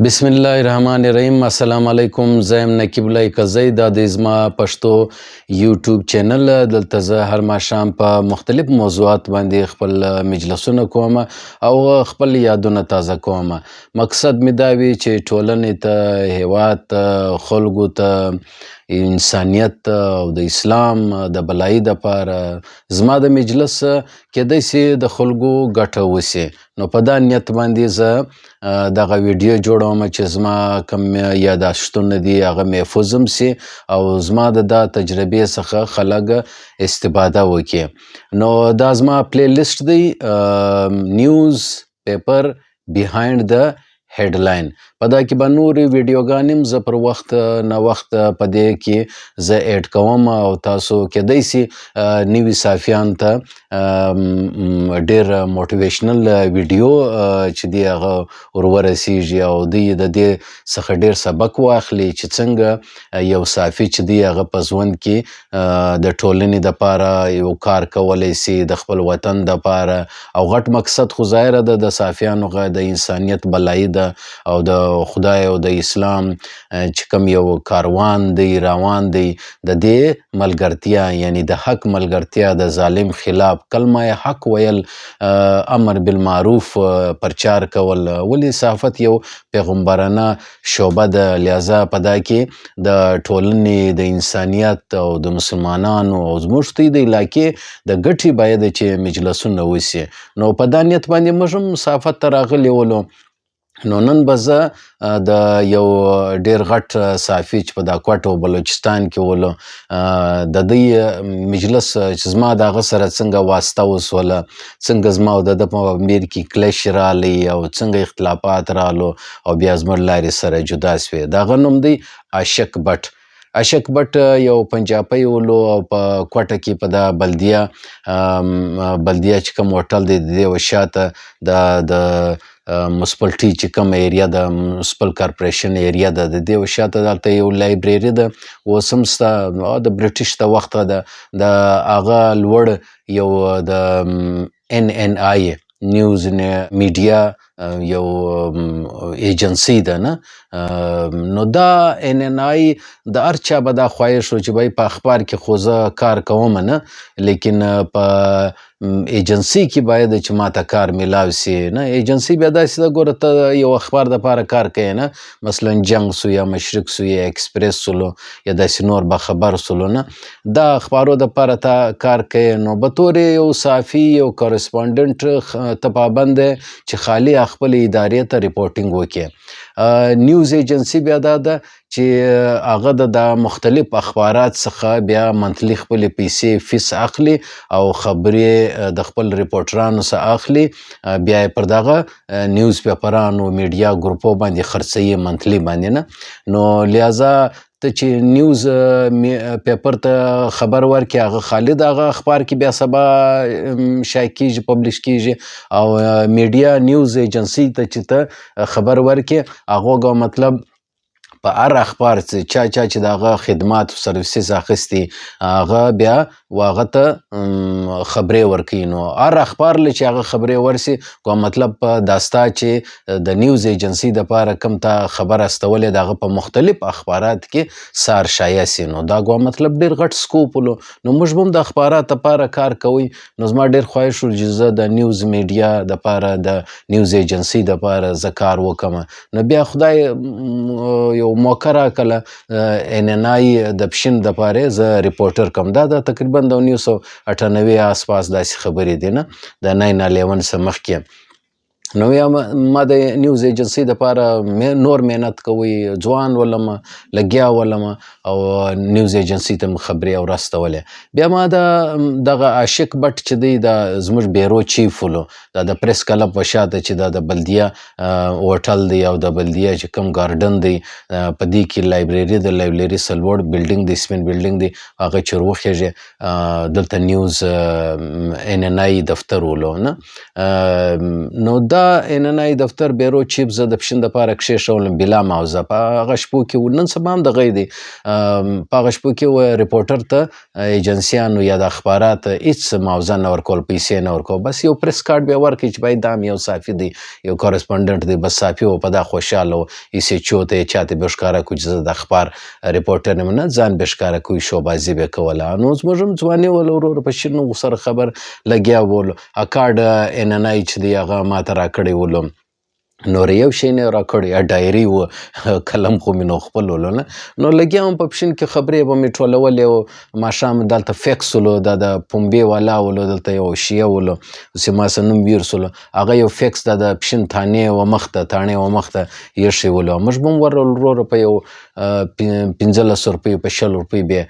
بسم الله الرحمن الرحیم. السلام علیکم. زه یم نقیب الله کزی. دا د زما پښتو یوټیوب چینل. دلته زه هر ماښام په مختلف موضوعات باندې خپل مجلسونه کوم او خپل یادونه تازه کوم. مقصد مې دا وي چې ټولنې ته، هیواد ته، خلکو ته، انسانیت ته او د اسلام د بلایي دپاره زما د مجلس کیدای سي د خلکو ګټه وسي. نو په دا نیت باندې زه دغه ویډیو جوړوم چې زما کوم یاداشتونه دي هغه محفوظ هم سي او زما د دا تجربې څخه خلک استفاده وکړي. نو دا زما پلی لیست دی، newspaper behind the headline. په دا کې به نورې ویډیوګانې هم زه پر وخت نه وخت په دې کې زه add کوم او تاسو کیدای سي نوي صحافیان ته ډېر motivational ویډیو چې دی هغه ور ورسیږي او دوی د دې څخه ډېر سبق واخلي چې څنګه یو صحافي چې دی هغه په ژوند کې د ټولنې دپاره یو کار کولی سي، د خپل وطن دپاره. او غټ مقصد خو ظاهره ده د صحافیانو د انسانیت بلایي ده او د خدای او د اسلام چې کوم یو کاروان دی روان دی، د دې ملګرتیا، یعنی د حق ملګرتیا، د ظالم خلاف کلمه حق ویل، امر بالمعروف پرچار کول. ولې صحافت یو پیغمبرانه شعبه ده، لہذا په دا کې د ټولنې د انسانیت او د مسلمانانو او زموږ د علاقې د ګټې باید چې مجلسونه وسي. نو په دا نیت باندې موږ هم صحافت ته راغلي ولو. نو نن به زه د یو ډېر غټ صحافي چې په دا کوټه او بلوچستان کې ولو، د دوی مجلس چې زما د هغه سره څنګه واسطه وسوله، څنګه زما او د ده په میر کې clash رالی او څنګه اختلافات رالو او بیا زموږ لارې سره جدا سوې. د هغه نوم دی عاشق بټ. عاشق بټ یو پنجابی ولو او په کوټه کې په دا بلدیه چې کوم هوټل دی، د دې شاته د municipality چې کوم area ده، municipal corporation area ده، د دې شاته دلته یو library ده، اوس هم سته، د British د وخته ده. د هغه لوړ یو د NNI news media یو ایجنسی ده نه. نو دا NNI د هر چا به دا خواهش و چې بای په اخبار کې خو زه کار کوم نه، لیکن په ایجنسی کې باید چې ما ته کار میلاو سي نه. ایجنسی بیا داسې ده، ګوره ته یو اخبار دپاره کار کوې نه، مثلا جنګ سو یا مشرق سو یا اکسپرس سولو یا داسې نور باخبر سولو نه، دا اخبارو دپاره ته کار کوې. نو به طور یو صحافي یو correspondent ته پابند دی چې خالي خپلې ادارې ته reporting وکړي. news agency بیا دا ده چې هغه د دا مختلف اخبارات څخه بیا monthly خپلې پیسې فیس اخلي او خبرې د خپل ریپورټرانو څخه اخلي، بیا یې پر دغه نیوز پیپرانو میډیا ګروپو باندې خرڅوي monthly باندې نه. نو لہذا ته چې news paper ته خبر ورکړې، هغه خالي د هغه اخبار کې بیا سبا شایع کېږي، publish کېږي. او media news agency ته چې ته خبر ورکړې، هغو ګو مطلب په هر اخبار چې چا چا چې د هغه خدمات او services اخیستي، هغه بیا و هغه ته خبرې ورکوي. نو هر اخبار له چې هغه خبرې ورسي، کو مطلب په دا ستا چې د news agency دپاره کوم ته خبر استولې د هغه په مختلف اخبارات کې سار شایع سي. نو دا ګوا مطلب ډېر غټ scope ولو. نو موږ به هم د اخبارات دپاره کار کوي. نو زما ډېر خواهش و چې زه د news media دپاره، د news agency دپاره زه کار وکړم. نو بیا خدای یو موقع راکړه، NNI د پشین دپاره زه reporter کم. دا د تقریبا د 1998 آسپاس داسې خبرې دي نه، د 9/11 څخه مخکې. نو یا ما د news agency دپاره نور محنت کوي، ځوان ولم، لګیا ولم او news agency ته مې خبرې او راستولې. بیا ما د دغه عاشق بټ چې دی، دا زموږ bureau chief ولو، دا د press club په شاته چې دا د بلدیه هوټل دی او د بلدیه چې کوم garden دی، په دې کې library ده، library څه لوړ building دی، سپین building دی، هغه چې وروخېږي دلته news NNI دفتر ولو نه. نو دا دا این ان آی دفتر بیرو چیف زه د پښین دپاره کښېښولم بلا معاوضه. په هغه شپو کې، نن سبا هم دغه دی، په هغه شپو کې رپورټر ته ایجنسیانو یا د اخبارات هیڅ معاوضه نه ورکول، پیسې نه ورکول، بس یو پریس کارت به ورکړي چې باید دا هم یو صحافي دی، یو کورسپونډنټ دی، بس صحافي و په دا خوشحاله و. ایس ایچ او ته یې چاته به ښکاره کړو چې زه د اخبار رپورټر یم، نه ځان به ښکاره کوي، شوبازي به کوله. نو زموږ هم ځواني وله وروره، په شین سره خبر لګیا ولو. اکارډ این ان آی چې دی هغه ماته راکړی ولو، نور یو شی نه راکړی، یا ډایري و قلم خو مې نو خپل ولو نه. نو لګیا وم په پښین کې، خبرې به مې ټولولې او ماښام دلته فکس ولو، دا د پومبې والا ولو، دلته یو شیعه ولو چې ما سره نوم ویر سولو، هغه یو فکس دا د پښین تانې و مخته، تاڼې و مخته ایښی ولو. موږ به هم ورغلو وروره په یو 15 روپۍ په 20 روپۍ به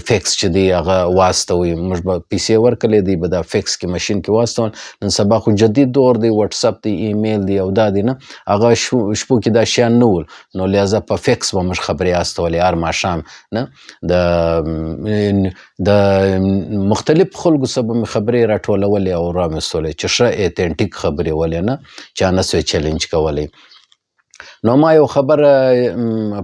فکس چې دی هغه واستوي، موږ به پیسې ورکړلې، دی به دا فکس کې ماشین کې واستول. نن سبا خو جدید دور دی، واتساپ دی، ایمیل دی او دا دی نه، هغه شپو کې دا شیان نه ول، نو لهذا په فکس به موږ خبرې استولې هر ماښام نه. د مختلف خلکو سره به مې خبرې راټولولې او راوستولې چې ښه اتنټیک خبرې ولې نه، چا نه سوې چیلنج کولی. نو ما یو خبره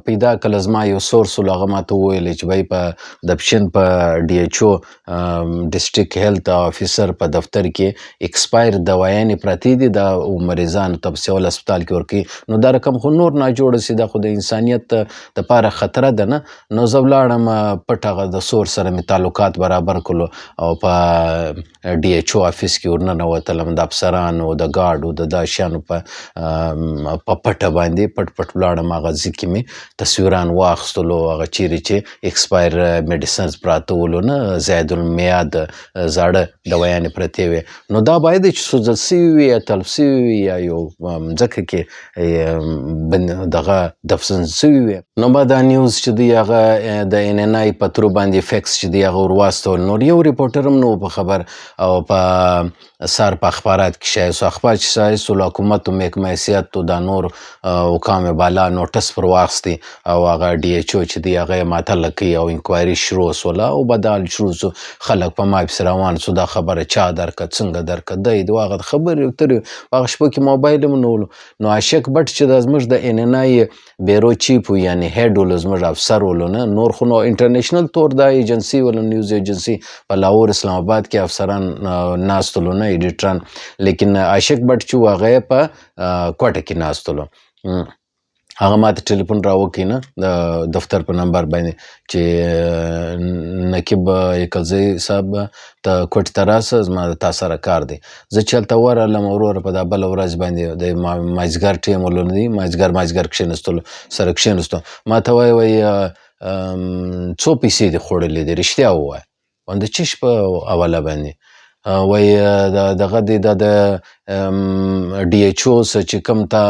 پیدا کړله، زما یو سورس و، هغه ما ته وویل چې بای په د پښین په ډي ایچ او ډسټرکټ هیلت آفیسر په دفتر کې اکسپایر دوایانې پرتې دي، دا مریضانو ته په سیول هسپتال کې ورکوي، نو دا رقم خو نور ناجوړه سي، دا خو د انسانیت دپاره خطره ده نه. نو زه ولاړم پټ هغه د سورس سره مې تعلقات برابر کړلو او په ډي ایچ او آفیس کې ورننوتلم، د افسرانو د ګارډو د دا شیانو په پټه باندې پټ پټ ولاړم، هغه ځای کې مې تصویران واخیستلو، هغه چیرې چې اکسپایر میډیسنز پراته ولو نه، زاید المیعاد زاړه دوایانې پرتې وې. نو دا باید چې سوځل سوي وي یا تلف سوي وي یا یو مځکه کې دغه دفن سوي وي. نو ما دا نیوز چې دی هغه د این ان آی په ترو باندې فکس چې دی هغه ورواستول. نور یو رپورټر هم نه و په خبر او په سار په اخبارات کې شایع سو، اخبار چې شایع سو له حکومت و محکمه صحت و دا نور حکام بالا نوټس پر واخیستی او هغه ډي ایچ او چې دی هغه یې معطله کړي او انکوایري شروع سوله او بدال شروع سو، خلک په ما پسې روان سو، دا خبره چا درکړه، څنګه درکړه، دی د هغه خبرې اترې. په هغه شپه کې موبایل هم نه ولو. نو عاشق بټ چې دا زموږ د این ان آی بیرو چیف و، یعنې هډ ولو، زموږ افسر ولو نه، نور خو نو انټرنیشنل تور دا ایجنسي ولو، نیوز ایجنسي په لاهور اسلام آباد کې افسران ناست ولو نه، ایډیټران، لیکن عاشق بټ چې و هغه یې په کوټه کې ناست ولو. هغه ما ته ټلیفون راوکړي نه د دفتر په نمبر باندې چې نقیب یکلزی صاحب ته کوټې ته راسه، زما د تا سره کار دی. زه چې هلته ورغلم وروره په دا بله ورځ باندې د مازدیګر ټایم ولو نه دی، مازدیګر کښېنستلو سره کښېنستو، ما ته وایي وایي څو پیسې دې خوړلې دي، رښتیا ووایه. وایي د چش په حواله باندې؟ وایي دغه دی دا د ډي ایچ او څه چې کوم تا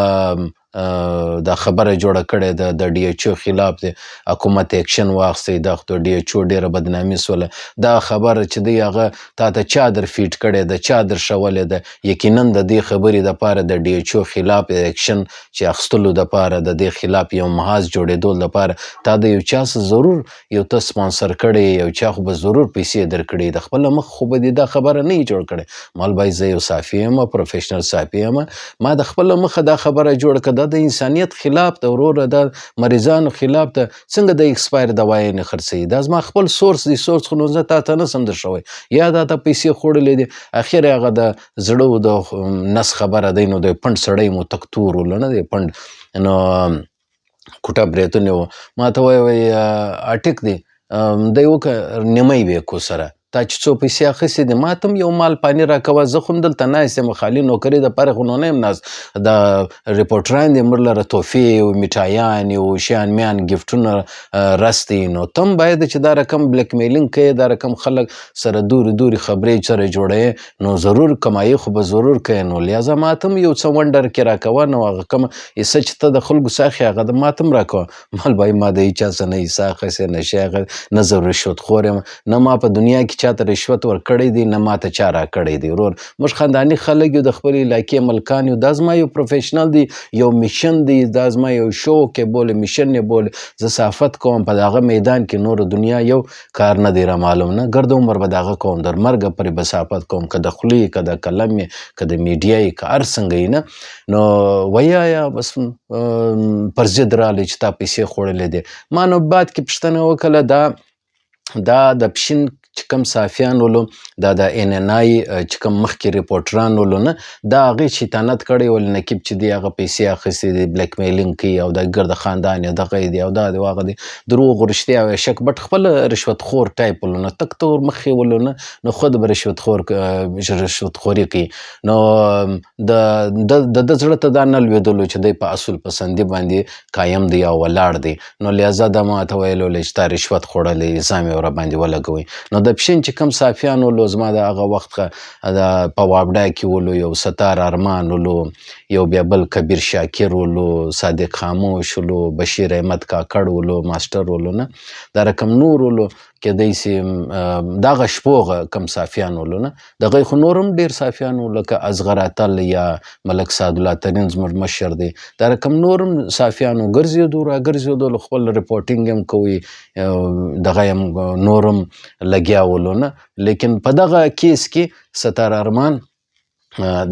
دا خبره جوړه کړې ده، د ډي ایچ او خلاف دی حکومت اکشن واخیستی، دا خو د ډي ایچ او ډېره بدنامي سوله، دا خبره چې دی هغه تا ته چا در فیټ کړې ده، چا در ښولې ده، یقینا د دې خبرې دپاره د ډي ایچ او خلاف اکشن چې اخیستلو دپاره، د دې خلاف یو محاذ جوړېدو دپاره تا د یو چا څه ضرور یو ته سپانسر کړی، یو چا خو به ضرور پیسې درکړي، د خپله مخ خو به دې دا خبره نه وي جوړ کړې. مال بای زه یو صحافي یم، پروفیشنل صحافي یم، ما د خپله مخه دا خبره جوړه کړه، دا د انسانیت خلاف ده وروره، دا مریضانو خلاف ده، څنګه د اکسپایر دوایانې خرڅوي، دا زما خپل سورس دی، سورس خو نو زه تا ته نه سم درښوی، یا دا ته پیسې خوړلې دي. اخر هغه د زړه و د نس خبره دی، نو د پنډ سړی مو تک تور و، نه دی پنډ، نو کوټه برېتونه و، ما ته وایي وایي اټک دی، دی وکړه نیمه یې کو سره، تا چې څو پیسې اخیستې دي ما ته هم یو مال پاني راکوه، زه خو هم دلته ناست یم، خالي نوکري دپاره خو نو نه یم ناست، دا رپورټران دي موږ لره تحفې او میټایانې او شیان میان ګفټونه رستي، نو ته هم باید چې دا رقم بلیک میلینګ کوې، دا رقم خلک سره دورې دورې خبرې سره جوړوې، نو ضرور کمایي خو به ضرور کوې، نو لهذا ما ته هم یو څه ونډه کې راکوه، نو هغه کومه حصه چې ته د خلکو څخه اخلې هغه د ما ته هم راکوه. مال بای ما د هیچا څه نه حصه اخیستې، نه شی اخیستی، نه زه رشوتخور یم، نه ما په دنیا کې چاته رشوت ورکړی دی، نه ماته چا راکړی دی. ورور، موږ خانداني خلک یو، د خپلې علاقې ملکان یو. دا زما یو professional دی، یو mission دی، دا زما یو شوق یې بولې، mission یې بولې. زه صحافت کوم په دغه میدان کې، نور دنیا یو کار نه دی را معلوم، نه ګرد عمر به دغه کوم، در مرګه پورې به صحافت کوم، که د خولې، که د قلم یې، که د میډیا یې، که هر څنګه یې. نه نو ویا یا بس پر ضد راغلی چې تا پیسې خوړلې دي. ما نو بعد کې پوښتنه وکړه، دا د پښین چې کوم صحافیان ولو، دا د ان ان آی چې کوم مخکې ریپورټران ولو، نه دا هغې شیطانت کړی ول، نقیب چې دی هغه پیسې اخیستې دي، بلیک میلینګ کوي، او د ګرد خاندان یې دغه دی او دا دی هغه دی، دروغ رښتیا وایي. عاشق بټ خپل رشوتخور ټایپ ولو، نه تک تور مخ یې ولو، نه نو خود به رشوتخوري کوي. نو د د زړه ته دا نه لوېدلو چې دی په اصول پسندي باندې قایم دی او ولاړ دی. نو لهذا دا ما ته ویلو چې تا رشوت خوړلی، الزام یې ورباندې ولګوي. نو د پښین چې کوم صحافیان ولو، زما د هغه وخت د په واپډا کې ولو، یو ستار ارمان ولو، یو بیا بل کبیر شاکر ولو، صادق خاموش ولو، بشیر احمد کاکړ ولو، ماسټر ولو، نه دا رقم نور ولو. کېدای سي دغه شپوغه کم صحافیان ولو، نه دغه خو نور هم ډېر صحافیان وو، لکه اصغر اتل یا ملک سعدالله ترین زموږ مشر دی، دا رقم نور هم صحافیان وو، ګرځېدو راګرځېدو، خپل reporting هم کوي، دغه هم نور هم لګیا ولو. نه لیکن په دغه case کې ستار ارمان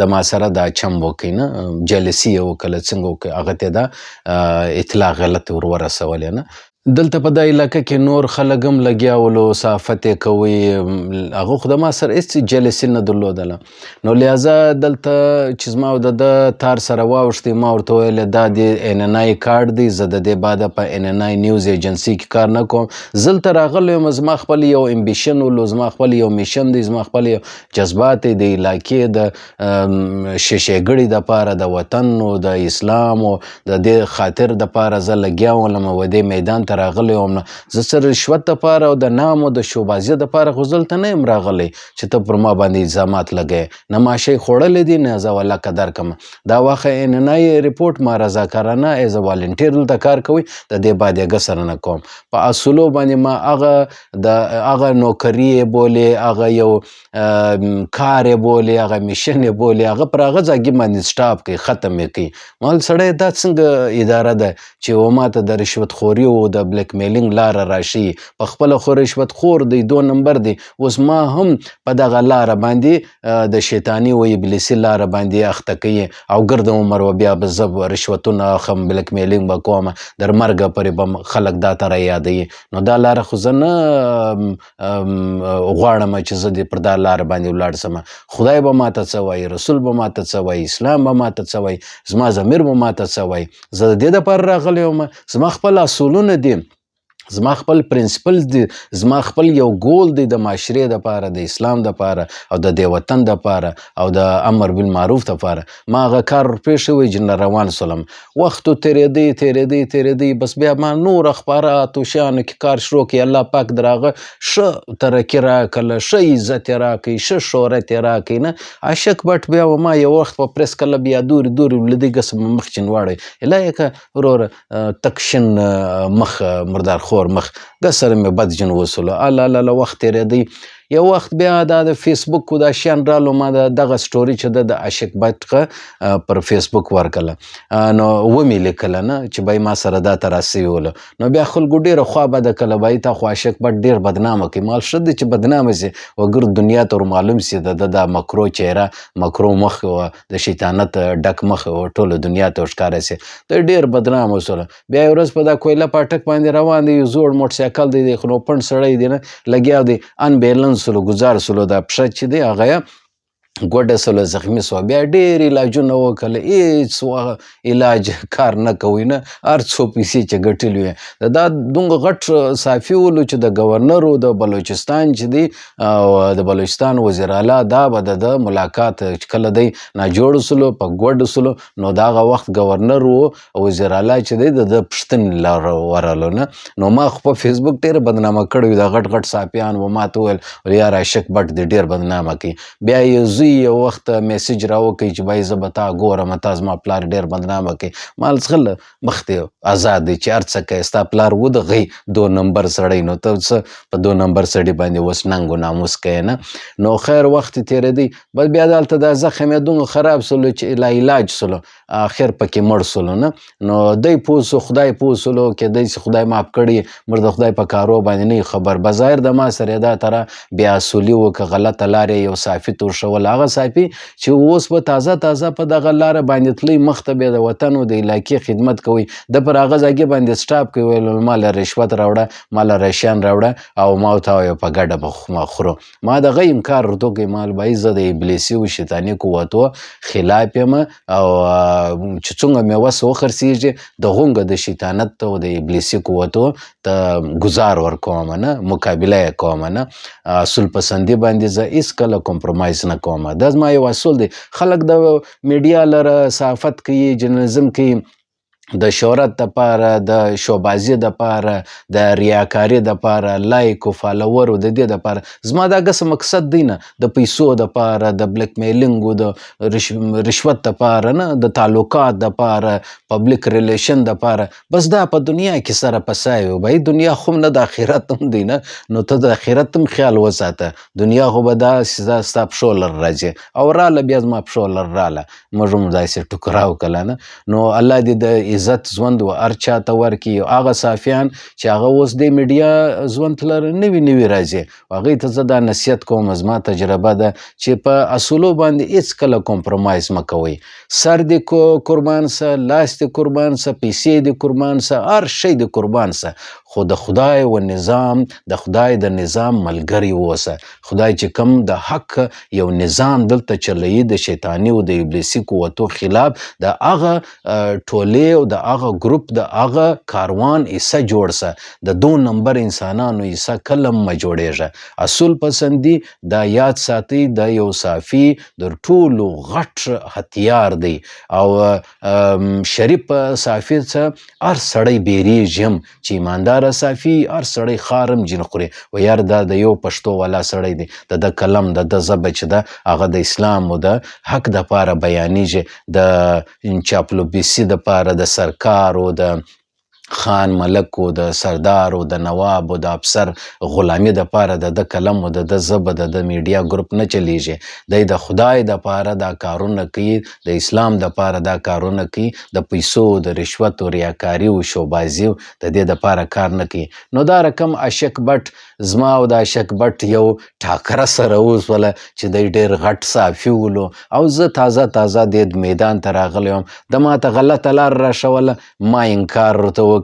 د ما سره دا چم وکړي، نه jealousy یې وکړه، څنګه وکړي، هغه ته دا اطلاع غلط ور ورسولې. نه دلته په دا علاقه کې نور خلک هم لګیا ولو، صحافت یې کوي، هغه خو د ما سره هېڅ jealousy نه درلودله. نو لهذا دلته چې زما او د ده تار سره واوښتی، ما ورته وویل دا د ان ان آی کارډ دی، زه د دې بعده په ان ان آی news agency کې کار نه کوم. زه دلته راغلی یم، زما خپل یو ambition ولو، زما خپل یو mission دی، زما خپل یو جذبات دی د علاقې د شیشهګړي دپاره، د وطن او د اسلام او د دې خاطر دپاره زه لګیا ولم او دې میدان ته راغلی وم. زه څه رشوت دپاره او د نام او د شوبازي دپاره خو زه دلته نه یم راغلی چې ته پر ما باندې الزامات لګوې. نه ما شی خوړلی دی، نه زه والله درکم. دا وخت ان ان آی report ما رضاکارانه as a volunteer دلته کار کوي، د دې بعد یې ګه سره نه کوم. په اصولو باندې ما هغه د هغه نوکري یې بولې، هغه یو کار یې بولې، هغه mission یې بولې، هغه پر هغه ځای باندې stop کوي، ختم یې کوي. مال سړی دا څنګه اداره ده چې و ماته د رشوتخوري او د بلیک میلینګ لاره راشي؟ په خپله خو رشوتخور دی، دو نمبر دی. اوس ما هم په دغه لاره باندې د شیطاني او ابلیسي لاره باندې اخته کوي، او ګرد عمر و بیا به زه رشوتونه اخم، بلیک میلینګ به کوم، در مرګه پورې به خلک دا ته رایادوي. نو دا لاره خو زه نه غواړم چې زه دې پر دا لاره باندې ولاړ سم. خدای به ماته څه وایي، رسول به ماته څه وایي، اسلام به ماته څه وایي، زما ضمیر به ماته څه وایي؟ زه د دې دپاره راغلی یم، زما خپل اصولونه دي، زما خپل principle دی، زما خپل یو ګول دی د معاشرې دپاره، د اسلام دپاره او د دې وطن دپاره او د امر بالمعروف دپاره. ما هغه کار ورپېښی وی چې نه روان سولم. وخت تېرېدی تېرېدی تېرېدی، بس بیا ما نور اخباراتو شیانو کې کار شروع کړي. الله پاک در هغه ښه ترقي راکړله، ښه عزت یې راکړي، ښه شهرت یې راکړي. نه عاشق بټ بیا ما یو وخت په press club یا دورې دورې لیدی، ګسه مې مخ چین واړوي، الهي که وروره تک شین مخ، مردار خور مخ، ګه سره مې بد جن وسولو. الله الله الله، وخت تېرېدی. یو وخت بیا دا د فیسبوک او دا شیان رالو، ما دا دغه story چې ده د عاشق بټ پر فیسبوک ورکړله، نو ومې لیکله نه چې بای ما سره دا ته راسوي ولو. نو بیا خلکو ډېره خوا بده کړله، بای تا خو عاشق بټ ډېر بدنامه کوي. مال ښه دی چې بدنامه سي، وګر دنیا ته ور معلوم سي د ده دا مکرو چهره، مکرو مخ و د شیطانت ډک مخ و ټوله دنیا ته ورښکاره سي. دی ډېر بدنامه سوله. بیا یو ورځ په دا کویله پاټک باندې روان دی، یو زوړ موټرسایکل دی، دی خو نو پنډ سړی دی، نه لګیا دی، ان بیلنس سولو، ګزار سولو، دا پښه چې دی هغه یې ګوډه سوله، زخمي سوه. بیا ډېر علاجونه وکړل، هېڅ علاج کار نه کوي، نه هر څو پیسې چې ګټلې وې. دا دومره غټ صافي ولو چې د گورنر و د بلوچستان چې دی او د بلوچستان وزیر اعلی، دا به د ده ملاقات چې کله دی ناجوړ سولو، په ګوډ سولو، نو د هغه وخت گورنر و وزیر اعلی چې دی د ده پوښتنې لاره ورغلو. نه نو ما خو په فیسبوک ډېر بدنامه کړی وو، دا غټ غټ صافیان و ما ته وویل یار عاشق بټ دې ډېر بدنامه کوي. بیا یې زوی زوی یو وخت میسج راوکړي چې بای زه به تا ګورم، تا زما پلار ډېر بدنامه کوي. مال ځغله مخ دې ازاد دی چې هر څه کوې، ستا پلار ودغی دو نمبر سړی، نو ته څه په دو نمبر سړي باندې اوس ننګ و ناموس کوې نه. نو خیر وخت تېرېدی، بس بیا دلته دا زخم یې دومره خراب سولو چې لا علاج سولو، اخر پکې مړ سولو نه. نو دی پوه سو، خدای پوه سولو، کېدای سي خدای معاف کړي، موږ د خدای په کارو باندې نه یو خبر. بظاهر د ما سره دا تره بې اصولي وکړه، غلطه لار یې یو صافي ته ورښوله، هغه صافي چې اوس به تازه تازه په دغه لاره باندې تلی، مخته به د وطن او د علاقې خدمت کوي، ده پر هغه ځای باندې سټاپ کوي، ویل ما له رشوت راوړه، ما له رشیان راوړه او ما او تا په ګډه به خورو. ما دغه انکار ورته وکړ، مال بای زه د ابلیسي او شیطاني قوتو خلاف یم او چې څنګه مې وس وخرڅېږي د غونګه د شیطانت او د ابلیسي قوتو ته ګزار ورکوم نه، مقابله یې کوم نه. اصول پسندي باندې زه هېڅ کله کمپرومایز نه کوم، دا زما یو اصول دی. خلک د میډیا لره صحافت کوي، جرنلزم کوي، د شهرت دپاره، د شوبازي دپاره، د ریاکاري دپاره، لایک او فالوورو د دې دپاره. زما دا ګس مقصد دی نه، د پیسو دپاره، د بلیک میلینګو، د رشوت دپاره نه، د تعلقات دپاره، پبلک ریلیشن دپاره. بس دا په دنیا کې سره پسای وي، بای دنیا خو نه د آخرت هم دی نه، نو ته د آخرت هم خیال وساته. دنیا خو به دا سزا ستا پښو لر راځي او راله، بیا زما پښو لر راله، موږ هم داسې ټکراو کله نه. نو الله دې د عزت ژوند و هر چا ته ورکړي. هغه صافیان چې هغه اوس د میډیا ژوند لره نوي نوي راځي، هغوی ته زه دا نصیحت کوم، زما تجربه ده چې په اصولو باندې هېڅ کله کمپرومایز مه کوئ. سر دې قربان سه، لاس دې قربان سه، پیسې دې قربان سه، هر شی دې قربان سه، خو د خدای و نظام، د خدای د نظام ملګری اوسه. خدای چې کوم د حق یو نظام دلته چلوي د شیطاني او د ابلیسي قوتو خلاف، د هغه ټولې او د هغه ګروپ د هغه کاروان حصه جوړ سه، د دو نمبر انسانانو حصه کله مه جوړېږه. اصول پسندي دا یاد ساتئ، دا یو صافي د ټولو غټ هتیار دی. او شریف صافي څه هر سړی بیریږي هم چې ایمانداره صافي، هر سړی خارم جین خوري و یار دا د یو پښتو والا سړی دی، د ده قلم د ده ژبه چې ده هغه د اسلام او د حق دپاره بیانېږي، د چاپلوبیسي دپاره، د سرکار او د خان ملک او د سردار او د نواب او د افسر غلامی د پاره د ده قلم او د ده ژبه د ده میډیا ګروپ نه چلیږي. دی د خدای د پاره دا کارونه کوي، د اسلام د پاره دا کارونه کوي، د پیسو د رشوت او ریاکاري او شوبازي د دې د پاره کار نه کوي. نو دا رقم اشک بټ زما او د اشک بټ یو ټاکره سره وسوله چې دی ډېر غټ صافي ولو او زه تازه تازه دې میدان ته راغلی وم، د ما ته غلطه لار راښوله، ما انکار ورته وکړي،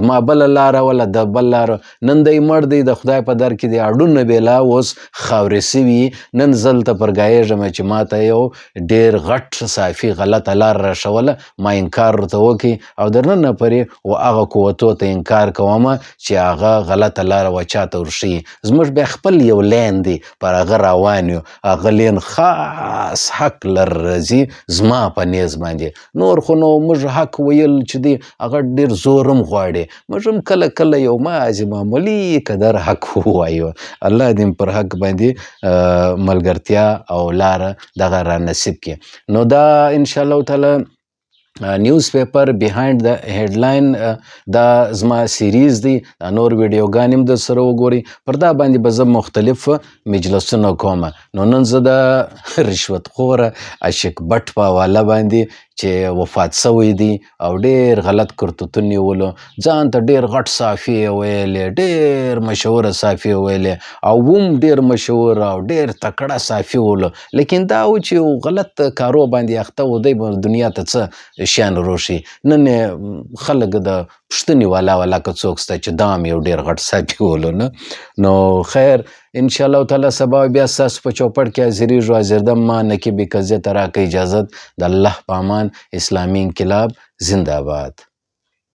زما بله لاره وله د بل لاره. نن دی مړ دی، د خدای په در کې دی اډونه بېلا اوس خاورې سوي. نن زه دلته پر ګایېږم چې ما ته یو ډېر غټ صافي غلطه لار راښوله، ما انکار ورته وکړي او د نن نه پرې و هغه قوتو ته انکار کوم چې هغه غلطه لاره و چا ته ورښیي. زموږ بیا خپل یو لین دی، پر هغه روان یو، هغه لین خاص حق لر راځي زما په نیز باندې. نور خو نو موږ حق ویل چې دی هغه ډېر زور هم غواړي، موږ هم کله کله یو مازې معمولي قدر حق ووایو. الله دې پر حق باندې ملګرتیا او لاره دغه را نصیب کړي. نو دا ان شاء الله تعالی نیوز پیپر بیهایند د هډلاین دا زما سیریز دی، دا نور ویډیوګانې هم در سره وګورئ. پر دا باندې به زه مختلف مجلسونه کوم. نو نن زه د رشوتخوره عاشق بټ په حواله باندې چې وفات شوی دی او ډېر غلط کرتوتونه یې ولو، ځان ته ډېر غټ صافي یې ویلې، ډېر مشهوره صافي یې ویلې او هم ډېر مشهور او ډېر تکړه صافي ولو، لیکن دا و چې یو غلط کارو باندې اخته و، دی به دنیا ته څه شیان روښي. نن یې خلک د پوښتنې والا والا که څوک شته چې دا هم یو ډېر غټ صافي ولو نه. نو خیر ان شاء الله تعالی سبا بیا ستاسو په چوپړ کې حاضرېږو. حاضردم ما نقیب قضیې ته راکړئ اجازت. د الله په امان. اسلامي انقلاب زنده آباد.